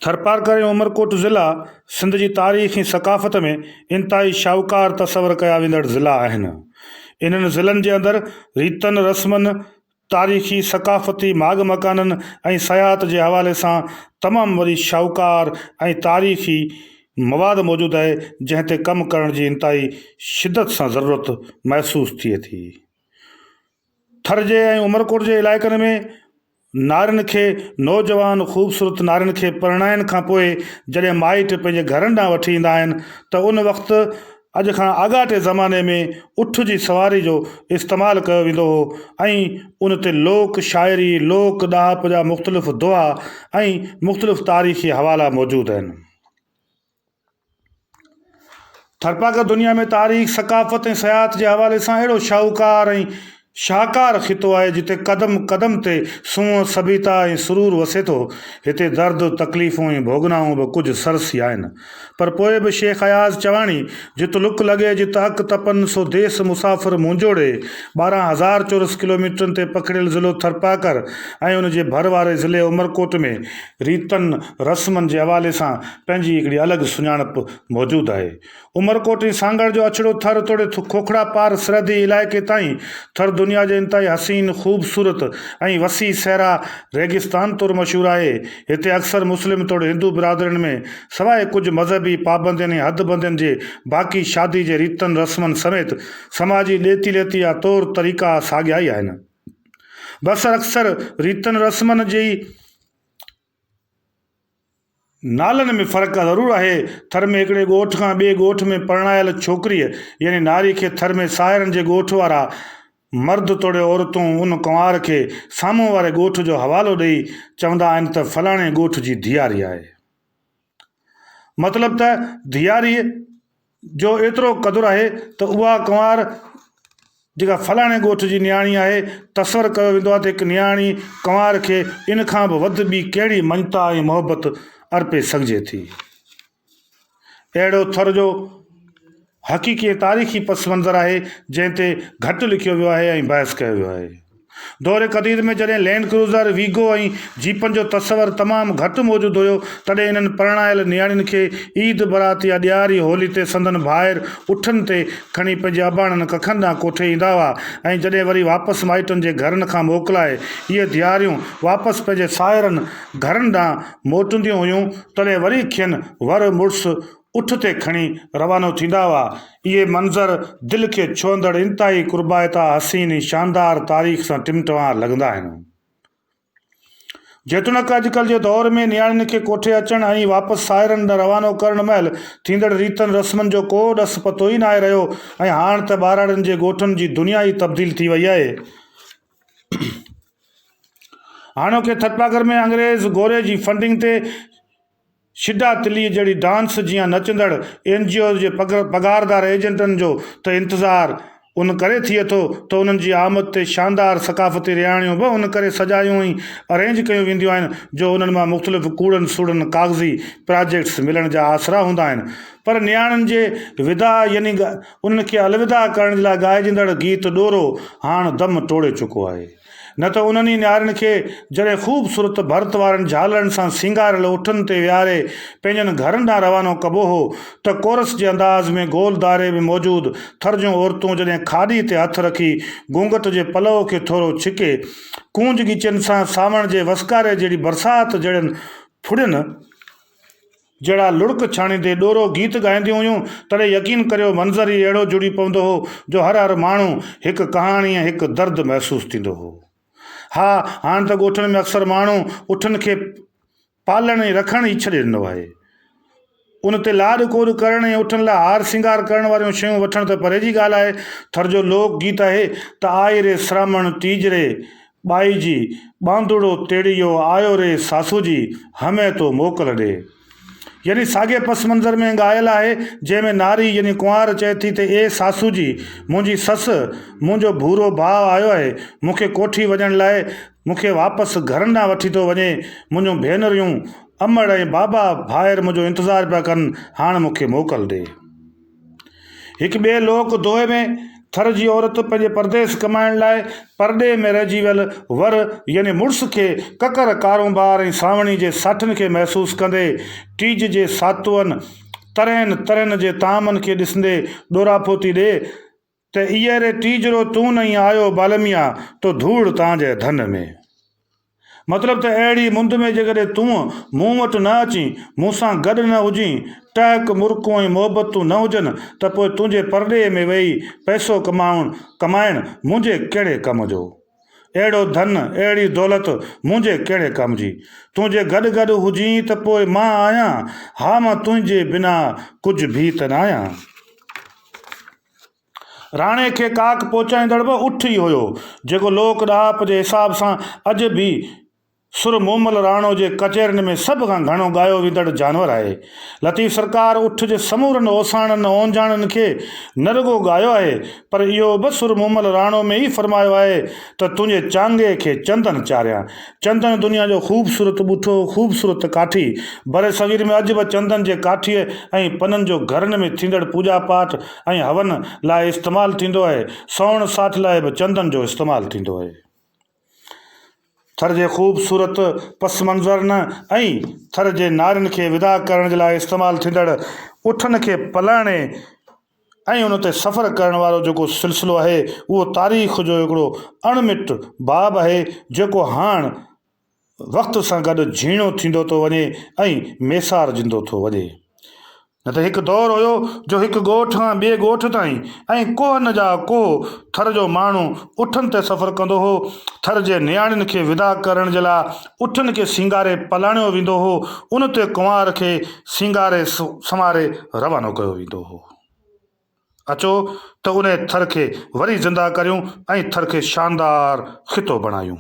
ٿرپارڪر ۽ عمرڪوٽ ضلعا سنڌ جي تاريخ ۽ ثقافت ۾ انتهائي شاهوڪار تصور ڪيا ويندڙ ضلعا آهن. انهن ضلعن جي اندر ريتن رسمن، تاريخي ثقافتي ماڳ مڪانن ۽ سياحت جي حوالي سان تمام وڏي شاهوڪار ۽ تاريخي مواد موجود آهي جنهن تي ڪم ڪرڻ جي انتهائي شدت سان ضرورت محسوس ٿئي ٿي. ٿر جي ۽ عمرڪوٽ جي علائقن ۾ نارين کي نوجوان خوبصورت نارين کي پرڻائڻ کان پوء جڏهن مائٽ پنهنجي گهرن ڏانهن وٺي ايندا آهن ته ان وقت اڄ کان آڳاٽي زماني ۾ اٺ جي سواري جو استعمال ڪيو ويندو هو ۽ ان تي لوڪ شاعري لوڪ ڏاهپ جا مختلف دوها ۽ مختلف تاريخي حوالا موجود آهن. ٿرپارڪر دنيا ۾ تاريخ، ثقافت ۽ سياحت جي حوالي سان اهڙو شاهوڪار ۽ شاهڪار خطو آهي جتي قدم قدم تي سونهن، سڀيتا ۽ سرور وسي ٿو. هتي درد، تڪليفون ۽ ڀوڳنائون به ڪجهه سرس ئي آهن. پر پوء به شيخ اياز چواڻي، جت لڪ لڳي جت اک تپن، سو ديس مسافر منهنجو ڙي. 12,000 چورس ڪلوميٽرن تي پکڙيل ضلعو ٿرپارڪر ۽ ان جي ڀر واري ضلعي عمرڪوٽ ۾ ريتن رسمن جي حوالي سان پنهنجي هڪڙي الڳ سڃاڻپ موجود آهي. عمرڪوٽ ۽ سانگهڙ جو اڇڙو ٿر توڙي کوکڙا پار سرحدي علائقي تائين ٿر دنيا جي انتهائي حسين، خوبصورت ۽ وسيع صحرا ريگستان طور مشهور آهي. هتي اڪثر مسلم توڙي هندو برادرين ۾ سواء ڪجهه مذهبي پابندين ۽ حد بندين جي باقي شادي جي ريتن رسمن سميت سماجي ڏيتي ليتي يا طور طريقا ساڳيا ئي آهن. بصر اڪثر ريتن رسمن جي نالن ۾ فرق ضرور آهي. ٿر ۾ هڪڙي ڳوٺ کان ٻئي ڳوٺ ۾ پرڻايل ڇوڪريء يعني ناري کي ٿر ۾ ساهرن جي ڳوٺ وارا مرد توڙي عورتون ان ڪنوار کي سامهون واري ڳوٺ جو حوالو ڏئي چوندا آهن ته فلاڻي ڳوٺ جي ڌياري آهي. مطلب ته ڌياريء جو ايترو قدر آهي ته اها ڪنوار جيڪا فلاڻي ڳوٺ جي نياڻي آهي، تصور ڪيو ويندو آهي ته هڪ نياڻي ڪنوار کي ان کان به وڌ ٻي ڪهڙي مڃتا ۽ محبت ارپي سگهجي ٿي. اهڙو ٿر جو حقيقي ۽ تاريخي پس منظر آهي، جنهن تي گهٽ لکيو ويو آهي ۽ بحث ڪيو ويو آهي. دور قديد ۾ جڏهن لينڊ ڪروزر، ويگو ۽ جيپن جو تصور تمام گهٽ موجود هيو، تڏهن انهن پرڻايل نياڻين کي عيد برات يا ڏياري هولي تي سندن ڀائر اٺن تي کڻي پنهنجي اباڻن ڪکن ڏانهن ڪوٺي ايندا هئا ۽ جڏهن وري واپس مائٽن جي گهرن کان موڪلائي اهي ڌياريون واپس پنهنجي ساهرن گهرن ڏانهن موٽنديون هيون، تڏهن وري کين ور مڙس اٺ تي کڻي روانو ٿيندا هئا. اهي منظر دل کي ڇهندڙ انتهائي قربائتا، حسين ۽ شاندار تاريخ سان ٽمٽوار لڳندا آهن. جيتوڻيڪ اڄڪلهه جي دور ۾ نياڻين کي ڪوٺي اچڻ ۽ واپس ساهرن ڏانهن روانو ڪرڻ مهل ٿيندڙ ريتن رسمن جو ڪو ڏس پتو ئي ناهي رهيو ۽ هاڻ ته ٻهراڙين جي ڳوٺن جي دنيا ئي تبديل ٿي وئي آهي. هاڻوڪي ٿرپاڪر ۾ انگريز گوري جي فنڊنگ تي شڊا تليء جهڙي ڊانس جيان نچندڙ اين جي اوز جي پگهاردار ايجنٽن جو ته انتظار ان ڪري ٿئي ٿو ته انهن جي آمد تي شاندار ثقافتي رهاڻيون به ان ڪري سجايون ۽ ارينج ڪيون وينديون آهن جو انهن مان مختلف ڪوڙن سوڙن ڪاغذي پراجيڪٽس ملڻ جا آسرا هوندا آهن پر نياڻين جي وداع يعني انهن کي الوداع ڪرڻ جي لاء ڳائجندڙ گيت ڏورو هاڻ دم ٽوڙي چڪو آهي. نه ته انهن ئي نيارين کي جڏهن خوبصورت ڀرت وارن جهالرن سان سينگاريل اٺن تي ويهاري پنهنجن گهرن ڏانهن روانو ڪبو هو ته ڪورس جي انداز ۾ گول دائري ۾ موجود ٿر جون عورتون جڏهن کاڏيء تي هٿ رکي گونگٽ جي پلئو کي ٿورو ڇڪي ڪونج ڳچين سان سانوڻ جي وسڪاري جهڙي برسات جهڙين ڦڙين جهڙا لڙڪ ڇاڻيندي ڏورو گيت ڳائينديون هيون، تڏهن يقين ڪريو منظر ئي اهڙو جڙي پوندو هو جو هر هر ماڻهو هڪ ڪهاڻي ۽ هڪ درد محسوس ٿيندو هو. ها، هاڻ ته ڳوٺن ۾ اڪثر ماڻهو اٺن کي پالڻ ۽ رکڻ ئي ڇڏي ڏنو آهي. ان تي لاڏ ڪوڏ ڪرڻ ۽ اٺن لاء هار سينگار ڪرڻ واريون شيون وٺڻ ته پري جي ڳالهه آهي. ٿر جو لوڪ گيت آهي ته آئي ري سرامڻ ٽيج ري ٻائي جي، ٻانڌوڙو تيڙيو آيو ري ساسو جي، همين تو موڪل ڏي. يعني ساڳئي پس منظر ۾ ڳايل آهي، جنهن ۾ ناري يعني ڪنوار چئي ٿي ته اي ساسو جي، منهنجي سس، منهنجو ڀورو ڀاء آيو آهي، مون کي ڪوٺي وڃڻ لاء مون کي واپس گهرن ڏانهن وٺي ٿو وڃي، منهنجون ڀينريون، امڙ ۽ بابا ڀائر منهنجو انتظار پيا ڪن، هاڻ مون کي موڪل ڏي. هڪ ٻئي لوڪ دوهي ۾. ٿر جي عورت پنهنجي پرديس ڪمائڻ لاء پرڏيهه ۾ رهجي ويل ور يعني مڙس کي ڪڪر ڪارونڀار ۽ سانوڻي جي ساٺن کي محسوس ڪندي ٽيج جي ساتوئن طرحين طرحين جي طعامن کي ڏسندي ڏوراپو ٿي ڏي ته ايء ري ٽيجڙو تون نئين آيو بالميا تو ڌوڙ تان جي ڌن ۾. مطلب ته اهڙي مند ۾ جيڪڏهن تون مون وٽ نه اچين، مون سان گڏ نه هجين، ٽهڪ، مرڪون ۽ محبتون نه هجن ته پوء تنهنجي پرڏيهه ۾ ويهي پئسو ڪمائڻ ڪمائڻ منهنجي ڪهڙي ڪم جو؟ اهڙو ڌن، اهڙي دولت منهنجي ڪهڙي ڪم جي؟ تون جي گڏ گڏ هجين ته پوء مان آهيان، ها مان تنهنجي بنا ڪجهه ڀي ته ناهيان. راڻي کي ڪاڪ پهچائيندڙ به اٺ ئي هيو، جيڪو لوڪ ڏاهپ جي حساب سان اڄ به سر مومل راڻو جي ڪچهرين ۾ سڀ کان گهڻو ڳايو ويندڙ جانور آهي. لطيف سرڪار اٺ جي سمورن اوساڻن اونجاڻن کي نه رڳو ڳايو آهي، پر اهو به سر مومل راڻو ۾ ئي فرمايو آهي ته تنهنجي چانگي کي چندن چاريان. چندن دنيا جو خوبصورت ٻوٽو، خوبصورت ڪاٺي. برصغير ۾ اڄ به چندن جي ڪاٺيء ۽ پنن جو گهرن ۾ ٿيندڙ پوڄا پاٺ ۽ هون لاء استعمال ٿيندو آهي. سوڻ ساٺ لاء به چندن جو استعمال ٿيندو آهي. ٿر جي خوبصورت پس منظرن ۽ ٿر جي نارين کي وداع ڪرڻ جي لاء استعمال ٿيندڙ اٺن کي پلاڻي ۽ ان تي سفر ڪرڻ وارو جيڪو سلسلو آهي اهو تاريخ جو هڪڙو اڻ مٽ باب آهي جيڪو هاڻ وقت سان گڏ جهيڻو ٿيندو ٿو وڃي ۽ ميسارجندو ٿو وڃي. نه ته هڪ دور هيو جو هڪ ڳوٺ کان ٻئي ڳوٺ تائين ۽ ڪوهن جا ڪوهه ٿر جو ماڻهو اٺن تي سفر ڪندو هو. ٿر جي نياڻين کي وداع ڪرڻ جي لاء اٺن کي سينگاري پلاڻيو ويندو هو. ان تي ڪنوار کي سينگاري سنواري روانو ڪيو ويندو هو. اچو ته انهي ٿر کي وري زنده ڪريون ۽ ٿر کي شاندار خطو بڻايون.